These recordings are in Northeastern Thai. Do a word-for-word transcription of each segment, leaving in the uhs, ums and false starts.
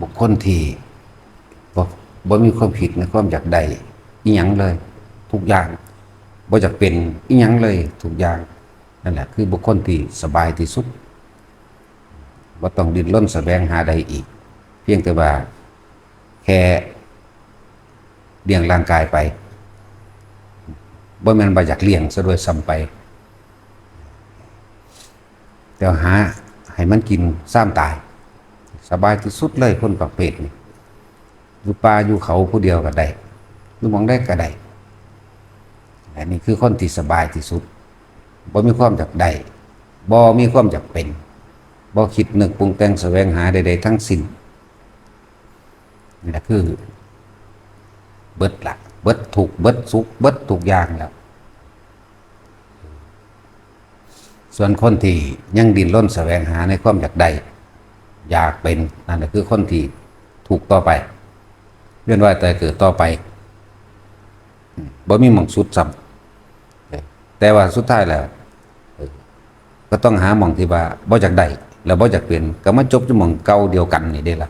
บุคคลที่บ่บ่มีความคิดในความอยากได้อิหยังเลย ทุกอย่าง บ่อยากเป็นอิหยังเลย ทุกอย่าง นั่นแหละคือบุคคลที่สบายที่สุด บ่ต้องดิ้นรนแสวงหาได้อีก เพียงแต่ว่าแค่เลี้ยงร่างกายไป บ่แม่นว่าอยากเลี้ยงซะด้วยซ้ำไป แต่หาให้มันกินซ้ำตาย สบายที่สุดเลยคนประเภทนี้ อยู่ป่าอยู่เขาผู้เดียวก็ได้ อยู่หม่องใดก็ได้ อันนี้คือคนที่สบายที่สุด บ่มีความอยากได้ บ่มีความอยากเป็น บ่คิดนึกปรุงแต่งแสวงหาใดๆทั้งสิ้น นี่แหละคือ เบิดละ เบิดทุกข์ เบิดสุข เบิดทุกอย่างแล้ว ส่วนคนที่ยังดิ้นรนแสวงหาในความอยากได้ อยากเป็น นั่นแหละคือคนที่ทุกข์ต่อไป เวียนว่ายตายเกิดต่อไป อืม บ่มีหม่องสุดซ้ำ เออ แต่ว่าสุดท้ายแล้ว เออ ก็ต้องหาหม่องที่ว่าบ่อยากได้ แล้วบ่อยากเป็น ก็มาจบอยู่หม่องเก่าเดียวกันนี่เด้ล่ะ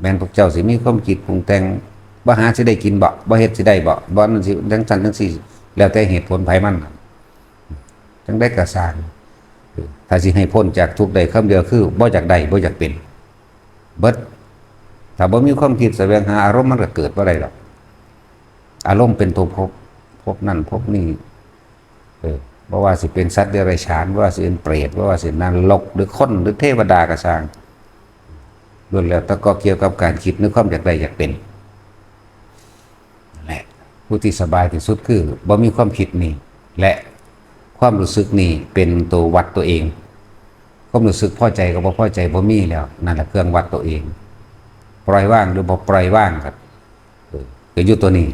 แม่นพวกเจ้าสิมีความคิดปรุงแต่ง บ่หาสิได้กินบ่ บ่เฮ็ดสิได้บ่ บ่นั่นสิจังซั่นจังซี่ แล้วแต่เหตุผลไผมัน จังใดก็ซ่าง เออ ถ้าสิให้พ้นจากทุกข์ได้คำเดียวคือบ่อยากได้ บ่อยากเป็น เบิด ถ้าบ่มีความคิดแสวงหาอารมณ์มันก็เกิดบ่ได้ดอก อารมณ์เป็นตัวภพ ภพนั่นภพนี่ เออ บ่ว่าสิเป็นสัตว์เดรัจฉาน บ่ว่าสิเป็นเปรต บ่ว่าสินรก หรือคน หรือเทวดาก็ซ่าง ล้วนแล้วแต่ก็เกี่ยวกับการคิดในความอยากได้อยากเป็น นั่นแหละ ผู้ที่สบายที่สุดคือบ่มีความคิดนี่ และความรู้สึกนี่เป็นตัววัดตัวเอง ความรู้สึกพอใจกับบ่พอใจบ่มีแล้ว นั่นแหละเครื่องวัดตัวเอง ปล่อยวางหรือบ่ปล่อยวางครับ เออ ก็อยู่ตัวนี้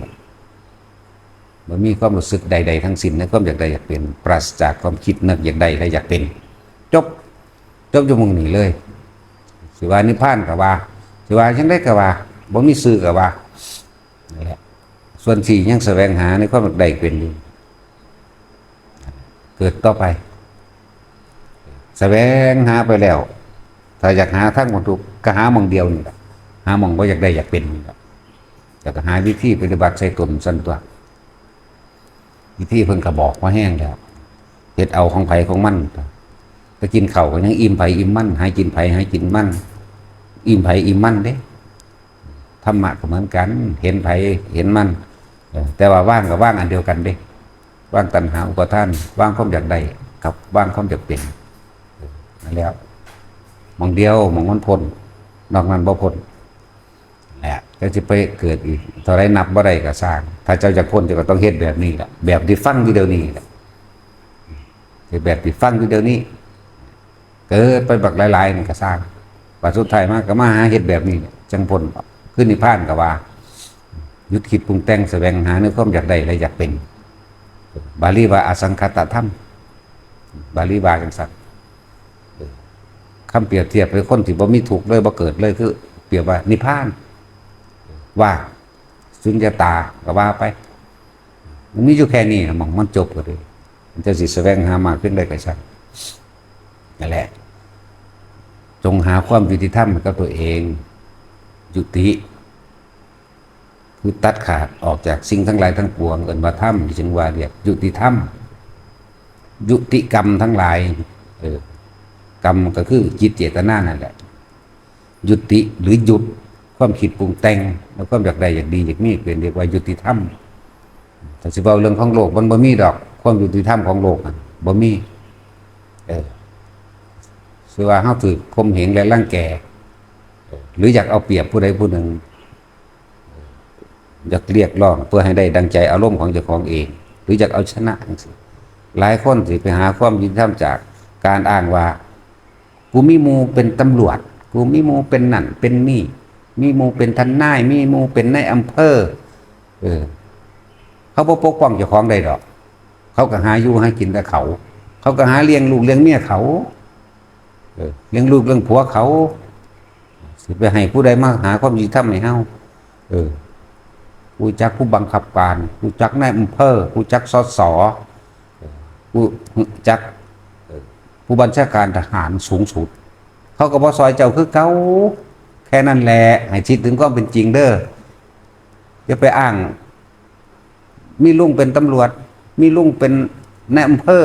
บ่มีความรู้สึกใดๆทั้งสิ้นในความอยากได้อยากเป็น ปราศจากความคิดนึกอยากได้และอยากเป็น จบ จบอยู่หม่องนี้เลย สิว่านิพพานก็ว่า สิว่าจังใดก็ว่า บ่มีชื่อก็ว่า นั่นแหละ ส่วนที่ยังแสวงหาในความอยากได้เป็นอยู่ เกิดต่อไป แสวงหาไปแล้ว ถ้าอยากหาทางพ้นทุกข์ก็หาหม่องเดียวนี่แหละ หาหม่องบ่อยากได้อยากเป็นนี่แหละ แล้วก็หาวิธีปฏิบัติใส่ตนซั่นตัว วิธีเพิ่นก็บอกมาแฮงแล้ว เฮ็ดเอาของไผของมัน ก็กินข้าวก็ยังอิ่มไผอิ่มมัน หากินไผหากินมัน อิ่มไผอิ่มมันเด้ ธรรมะก็เหมือนกัน เห็นไผเห็นมัน เออ แต่ว่าวางก็วางอันเดียวกันเด้ วางตัณหาอุปาทาน วางความอยากได้กับวางความอยากเป็น เออ นั่นแหละ หม่องเดียว หม่องมันพ้น นอกนั้นบ่พ้น แหละ จักสิไปเกิดอีกเท่าใดนับบ่ได้ก็ซ่าง ถ้าเจ้าอยากพ้น เจ้าก็ต้องเฮ็ดแบบนี้แหละ แบบที่ฟังอยู่เดี๋ยวนี้แหละ เฮ็ดแบบที่ฟังอยู่เดี๋ยวนี้ เกิดไปบักหลายๆนี่ก็ซ่าง บัดสุดท้ายมาก็มาหาเฮ็ดแบบนี้แหละ จังพ้น คือนิพพานก็ว่า หยุดคิดปรุงแต่งแสวงหาในความอยากได้และอยากเป็น บาลีว่าอสังขตธรรม บาลีว่าจังซั่น เออ คำเปรียบเทียบเป็นคนที่บ่มีทุกข์เลย บ่เกิดเลย คือเปรียบว่านิพพาน ว่าง สุญญตาก็ว่าไป มันมีอยู่แค่นี้นะ หม่องมันจบก็ดี มันจะสิแสวงหามากเพียงใดก็ช่าง นั่นแหละ จงหาความยุติธรรมให้กับตัวเอง ยุติ คือตัดขาดออกจากสิ่งทั้งหลายทั้งปวง เอิ้นว่าธรรม จึงว่าเรียกยุติธรรม ยุติกรรมทั้งหลาย เออ กรรมก็คือจิตเจตนานั่นแหละ ยุติหรือหยุดความคิดปรุงแต่ง และความอยากได้อยากดีอยากมี เป็นเรียกว่ายุติธรรม ถ้าสิเว้าเรื่องของโลก มันบ่มีดอก ความยุติธรรมของโลกอะ บ่มี เออ สิว่าเฮาถูกข่มเหงและรังแก หรืออยากเอาเปรียบผู้ใดผู้หนึ่ง อยากเรียกร้องเพื่อให้ได้ดังใจอารมณ์ของเจ้าของเอง หรืออยากเอาชนะจังซี้ หลายคนสิไปหาความยุติธรรมจากการอ้างว่า กูมีหมู่เป็นตำรวจ กูมีหมู่เป็นนั่นเป็นนี่ มีหมู่เป็นทนาย มีหมู่เป็นนายอำเภอ เออ เขาบ่ปกป้องเจ้าของได้ดอก เขาก็หาอยู่หากินแต่เขา เขาก็หาเลี้ยงลูกเลี้ยงเมียเขา เออ เลี้ยงลูกเลี้ยงผัวเขา สิไปให้ผู้ใดมาหาความยุติธรรมให้เฮา เออ ฮู้จักผู้บังคับการ ฮู้จักนายอำเภอ ฮู้จัก สส ฮู้จัก เออ ผู้บัญชาการทหารสูงสุด เขาก็บ่ซอยเจ้าคือเก่า แค่นั้นแหละ ให้คิดถึงความเป็นจริงเด้อ อย่าไปอ้าง มีลุงเป็นตำรวจ มีลุงเป็นนายอำเภอ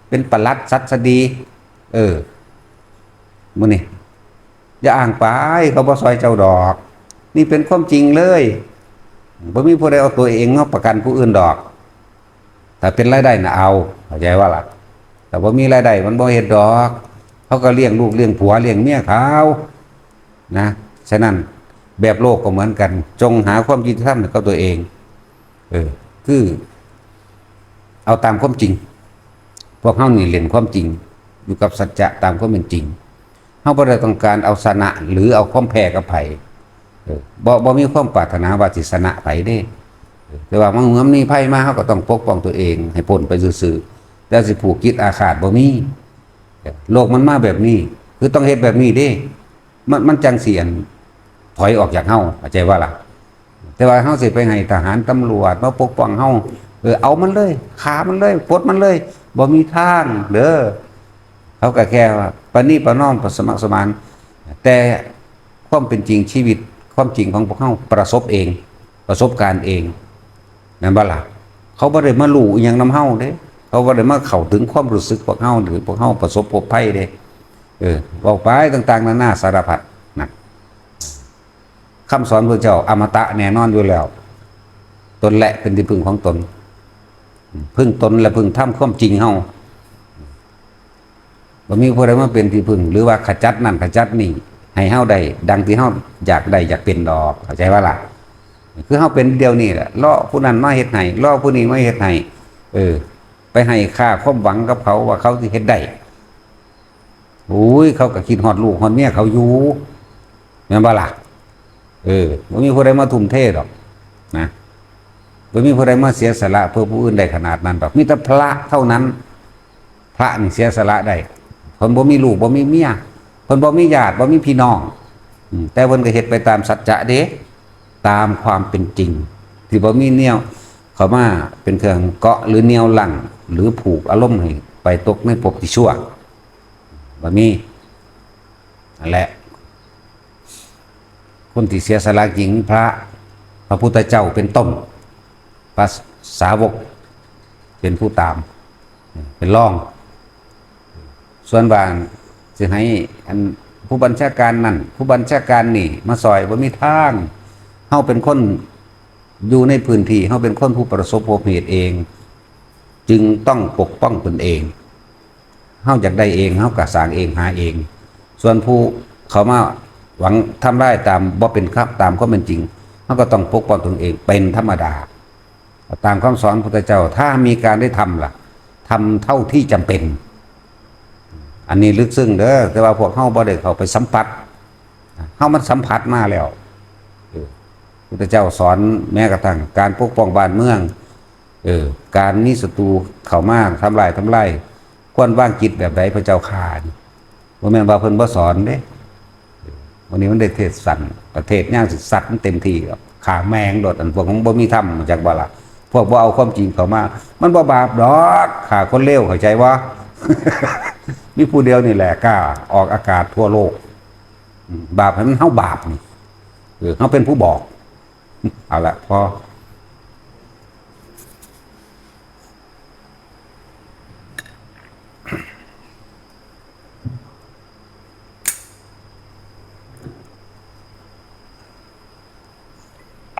เป็นปลัดสัสดี เออ มื้อนี้ อย่าอ้างไป เขาบ่ซอยเจ้าดอก นี่เป็นความจริงเลย บ่มีผู้ใดเอาตัวเองมาประกันผู้อื่นดอก ถ้าเป็นรายได้น่ะเอา เข้าใจว่าล่ะ แต่บ่มีรายได้มันบ่เฮ็ดดอก เขาก็เลี้ยงลูกเลี้ยงผัวเลี้ยงเมียเขา นะ ฉะนั้นแบบโลกก็เหมือนกัน จงหาความยุติธรรมให้กับตัวเอง เออ คือ เอาตามความจริง พวกเฮานี่เล่นความจริง อยู่กับสัจจะตามความเป็นจริง เฮาบ่ได้ต้องการเอาชนะหรือเอาความแพ้กับไผ เออ บ่ บ่มีความปรารถนาว่าสิชนะไผเด้ เออ แต่ว่ามัน มันมีภัยมา เฮาก็ต้องปกป้องตัวเองให้พ้นไปซื่อๆ แต่สิผูกจิตอาฆาตบ่มี โลกมันมาแบบนี้ คือต้องเฮ็ดแบบนี้เด้ มัน มันจั่งสิอัน ถอยออกจากเฮา เข้าใจว่าล่ะ แต่ว่าเฮาสิไปให้ทหารตำรวจมาปกป้องเฮา เออ เอามันเลย ฆ่ามันเลย ปลดมันเลย บ่มีทางเด้อ เขาก็แค่ว่าประนีประนอม ประสมัครสมาน แต่ความเป็นจริงชีวิต ความจริงของพวกเฮาประสบเอง ประสบการณ์เอง แม่นบ่ล่ะ เขาบ่ได้มารู้อิหยังนำเฮาเด้ เขาบ่ได้มาเข้าถึงความรู้สึกพวกเฮา หรือพวกเฮาประสบพบภัยเด้ เออ เว้าไปต่างๆ นานาสารพัดนะ คำสอนพระเจ้าอมตะแน่นอนอยู่แล้ว ตนแหละเป็นที่พึ่งของตน พึ่งตนและพึ่งธรรมความจริงเฮา บ่มีผู้ใดมาเป็นที่พึ่ง หรือว่าขจัดนั่นขจัดนี่ ให้เฮาได้ดังที่เฮาอยากได้อยากเป็นดอก เข้าใจว่าล่ะ คือเฮาเป็นเดี๋ยวนี้แหละ รอผู้นั้นมาเฮ็ดให้ รอผู้นี้มาเฮ็ดให้ เออ ไปให้ค่าความหวังกับเขาว่าเขาสิเฮ็ดได้ โอ้ย เขาก็คิดฮอดลูกฮอดเมียเขาอยู่ แม่นบ่ล่ะ เออ บ่มีผู้ใดมาทุ่มเทดอกนะ บ่มีผู้ใดมาเสียสละเพื่อผู้อื่นได้ขนาดนั้นดอก มีแต่พระเท่านั้น พระนี่เสียสละได้ เพิ่นบ่มีลูก บ่มีเมีย เพิ่นบ่มีญาติ บ่มีพี่น้อง อืม แต่เพิ่นก็เฮ็ดไปตามสัจจะเด้ ตามความเป็นจริง ที่บ่มีแนวเข้ามาเป็นเครื่องเกาะหรือแนวรั้ง หรือผูกอารมณ์ให้ไปตกในภพที่ชั่ว บ่มี นั่นแหละ คนที่เสียสละจริง พระ พระพุทธเจ้าเป็นต้น พระสาวกเป็นผู้ตาม เป็นรอง ส่วนว่าสิให้อันผู้บัญชาการนั่น ผู้บัญชาการนี่มาซอย บ่มีทาง เฮาเป็นคนอยู่ในพื้นที่ เฮาเป็นคนผู้ประสบพบเหตุเอง จึงต้องปกป้องตนเอง เฮาอยากได้เอง เฮาก็สร้างเอง หาเอง ส่วนผู้เข้ามาหวังทำลายตามบ่เป็นครับ ตามความเป็นจริง เฮาก็ต้องปกป้องตนเองเป็นธรรมดา ตามคำสอนพุทธเจ้า ถ้ามีการได้ทำล่ะ ทำเท่าที่จำเป็น อันนี้ลึกซึ้งเด้อ แต่ว่าพวกเฮาบ่ได้เข้าไปสัมผัส เฮามันสัมผัสมาแล้ว เออ พุทธเจ้าสอนแม้กระทั่งการปกป้องบ้านเมือง เออ การมีศัตรูเข้ามาทำลาย ทำลาย ควรวางจิตแบบใดพระเจ้าข้านี่ บ่แม่นว่าเพิ่นบ่สอนเด้ เออ วันนี้มันได้เทศน์สั้น ประเทศย่างสิสัตว์มันเต็มที่แล้ว ฆ่าแม่งโลด อันพวกมันบ่มีธรรม จักบ่ล่ะ พวกบ่เอาความจริงเข้ามา มันบ่บาปดอก ฆ่าคนเลว เข้าใจบ่ มีผู้เดียวนี่แหละกล้าออกอากาศทั่วโลก อืม บาปให้มันเฮาบาปนี่ เออ เฮาเป็นผู้บอก เอาละ พอ